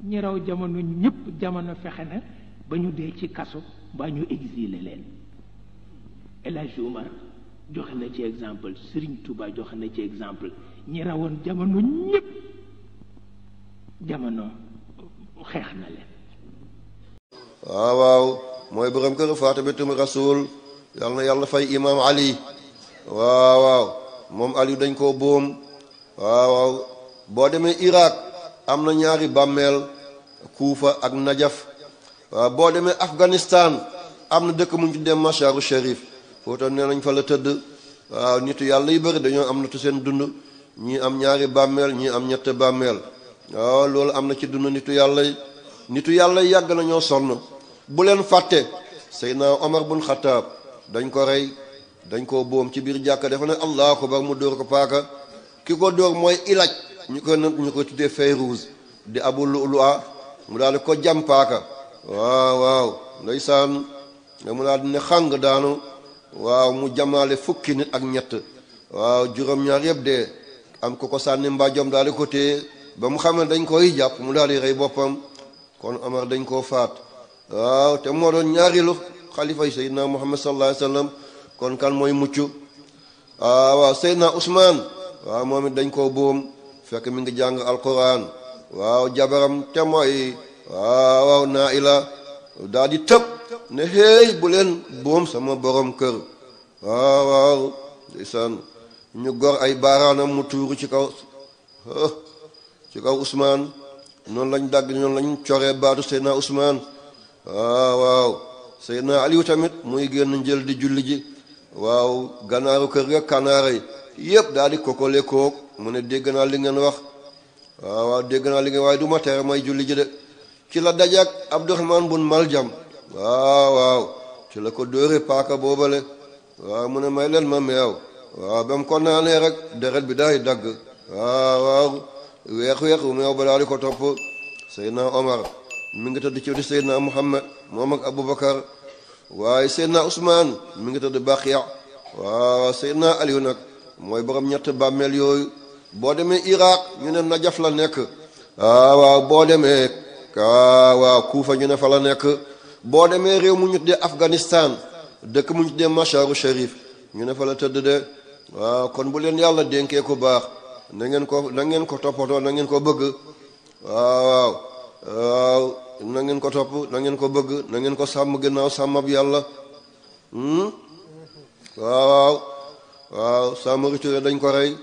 ñi raw jamono ñëpp jamono fexe na ba ñu dee ci kaso mbaa ñu exilé leen. El Hadj Oumar joxe na ci exemple, Serigne Touba joxe na ci exemple, ñi rawoon jamono ñëpp jamono xeex na leen. waaw waaw mooy borom kër Faatimatul Rasul, yal na yàlla fay imam Ali. waaw waaw moom Ali dañ koo boom. waaw waaw boo demee Irak am na ñaari bàmmeel, Kuufa ak Najaf. waaw boo demee Afghanistan am na dëkk mu ñu tuddee Masharu Sharif, foofu tam nee nañ fa la tëdd. waaw nitu yàlla yu bëri dañoo am natu seen dund, ñii am ñaari bàmmeel, ñii am ñett bàmmeel. waaw loolu am na ci dund nitu yàlla yi. nitu yàlla yi yàgg nañoo sonn. bu leen fàtte Seydina Omar bun Xataab dañ ko rey, dañ koo boom ci biir jàkka, dafa ne allahu akbar mu dóor ko paaka. ki ko dóor mooy Ilaj, ñu ko tuddee Fayruuz di Abu Lu'lu'a, mu daal di ko jam paaka. waaw waaw ndeysaan mu daal di ne xàng daanu. waaw mu jamaale fukki nit ak ñett. waaw juróom-ñaar yëpp dee. am ko sànni mbàjjom daal di ko téye ba mu xam ne dañ koy jàpp, mu daal di rey boppam. kon Omar dañ koo faat. waaw te moo doon ñaareelu xalifa yi Seydina Muhammad sallallahu alayhi wa sallam. kon kan mooy mucc. waaw Seydina Ousmane. waaw moom it dañ koo boom fekk mi ngi jàng alquran. waaw jabaram te mooy waaw Naila daal di tëb ne hey bu leen boom sama borom kër. waaw waaw ndeysaan ñu gor ay baaraanam mu tuuru ci kaw Ousmane. noonu lañ dagg, noonu lañ coree baatu Seydina Ousmane. waaw waaw Seydina Aliou tamit muy génn njël di julli ji. waaw ganaaru kër ga kanaara yi yëpp daal di kokole kook mu ne dégg naa li ngeen wax. waaw waaw dégg naa li ngeen waaye du ma tere may julli ji de. ci la dajak Abdurahman bun Maljam. waaw waaw ci la ko dóore paaka boobale. waaw mu ne may leen ma meew. waaw ba mu ko naanee rek deret bi daay dagg. waaw waaw weex meew ba daal di ko topp. Seydina Omar mi ngi tëdd ci wetu Seydina Muhammad moom ak Aboubacar. waaye Seydina Ousmane mi ngi tëdd Baqiya. waaw Seydina Aliou nag mooy borom ñett bàmmeel yooyu. boo demee Irak ñu ne Najaf la nekk. waaw boo demee waaw Kuufa ñu ne fa la nekk. boo demee réew mu ñu tuddee Afghanistan dëkk mu ñu tuddee Masharu Sharif ñu ne fa la tëdd de. waaw kon bu leen yàlla dénkee ku baax na ngeen ko toppatoo, na ngeen ko bëgg. waaw waaw na ngeen ko topp, na ngeen ko bëgg, na ngeen ko sàmm ginnaaw sàmmab yàlla. waaw waaw Samori Touré dañ ko rey.